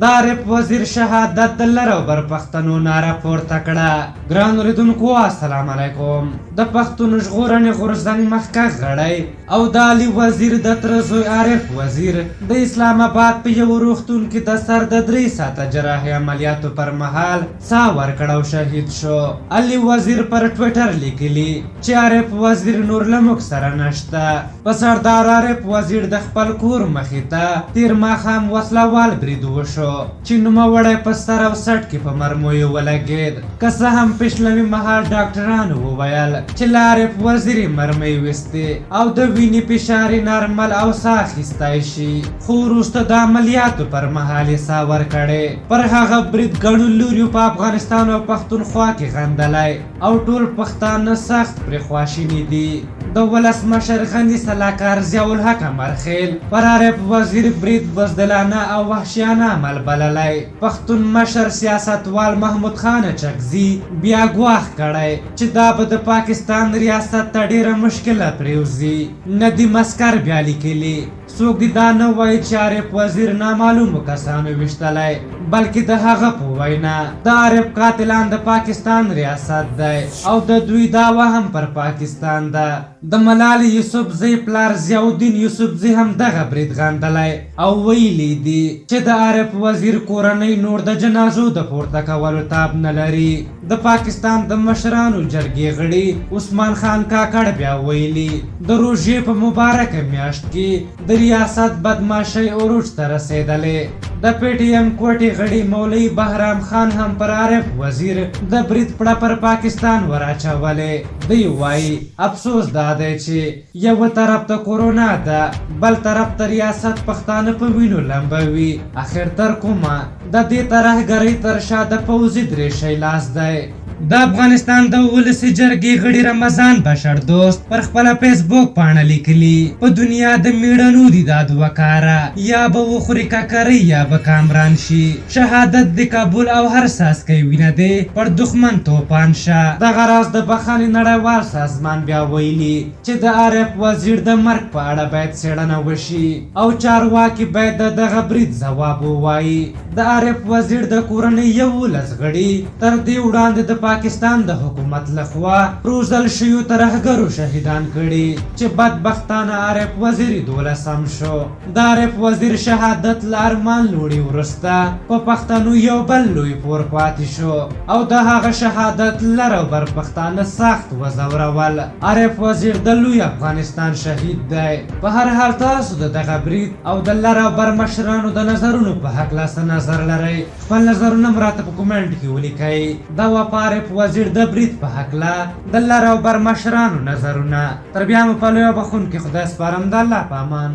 د عارف وزیر شهادت د لر او بر پښتنو ناره پورته کړه. ګران اوریدونکو السلام علیکم. د پښتون ژغورنې غورځنګ مخکښ غړی او د علي وزیر د تره زوی عارف وزیر د اسلام اباد په یو روغتون کې د سر د 3 ساعته جراحي عملیاتو پر مهال ساه ورکړه او شهید شو. علي وزیر پر ټویټر لیکلي چې عارف وزیر نور له موږ سره نشته. په سردار عارف وزیر د خپل کور مخې ته تېر ماښام وسله وال برید وشو چې نوموړی په سر او څټ کې په مرمیو ولګېد. که څه هم پېشلمي مهال ډاکټرانو وویل چې له عارف وزیر یې مرمۍ ویستې او د وینې فشار یې نارمل او ساه اخیستی شي، خو وروسته د عملیاتو پر مهال یې ساه ورکړې. پر هغه برید ګڼو لوریو په افغانستان او پښتونخوا کې غندلی او ټول پښتانه سخت پرې خواشیني دي. د ولسمشر غني سلاکار ضیاءالحق امرخیل پر عارف وزیر برید بزدلانه او وحشیانه عمل بللی. پښتون مشر سیاستوال محمود خان اچکزي بیا ګواښ کړی چې دا به د پاکستان ریاست ته ډېره مشکله پرېوځي. ندیم عسکر بیا لیکلي، څوک دې دا نه وایي چې عارف وزیر نامعلومو کسانو ویشتلی، بلکې د هغه په وینا د عارف قاتلان د پاکستان ریاست دی او د دوی دعوه هم پر پاکستان ده. د ملالې یوسفزۍ پلار ضیاءالدین یوسفزي هم دغه برید غندلی او ویلي دي چې د عارف وزیر کورنۍ نور د جنازو د پورته کولو تاب نه لري. د پاکستان د مشرانو جرګې غړي عثمان خان کاکړ بیا ویلي، د روژې په مبارکه میاشت کې د ریاست بدمعاشۍ عروج ته رسېدلې. د پي ټي ایم کوټې غړي مولوي بهرام خان هم پر عارف وزیر د برید پړه پر پاکستان وراچولې. دی وایي، افسوس دا دی چې یوه طرف ته کورونا ده، بل طرف ته ریاست پښتانه په وینو لمبوي. اخر تر کومه؟ د دې ترهګرۍ تر شا د پوځي درېشۍ لاس دی. د افغانستان د ولسي جرګې غړي رمضان بشر دوست پر خپله فیسبوک پاڼه لیکلي، په دنیا د میړنو دي دا دوه کاره، یا به وخوري ککرۍ یا به کامران شي. شهادت دې قبول او هر څاڅکی وینه دې پر دښمن توپان شه. دغه راز د بخښنې نړیوال سازمان بیا ویلي چې د عارف وزیر د مرګ په اړه باید څېړنه وشي او چارواکي باید د دغه برید ځواب ووایي. د عارف وزیر د کورنۍ 11 غړي تر دې وړاندې د پاکستان د حکومت لخوا روزل شویو ترهګرو شهیدان کړي چې بدبختانه عارف وزیر یې 12م شو. د عارف وزیر شهادت له ارمان لوړي وروسته په پښتنو یو بل لوی پور پاتې شو او د هغه شهادت لر او بر پښتانه سخت وځورول. عارف وزیر د لوی افغانستان شهید دی. په هر حال، تاسو د دغه برید او د لر او بر مشرانو د نظرونو په هکله څه نظر لرئ؟ خپل نظرونه هم راته په کومنټ کې ولیکئ. دا وه په عارف وزیر د برید په هکله د لر او بر مشرانو نظرونه. تر بیا مو په لوی بخښونکي خدای سپارم، د الله په امان.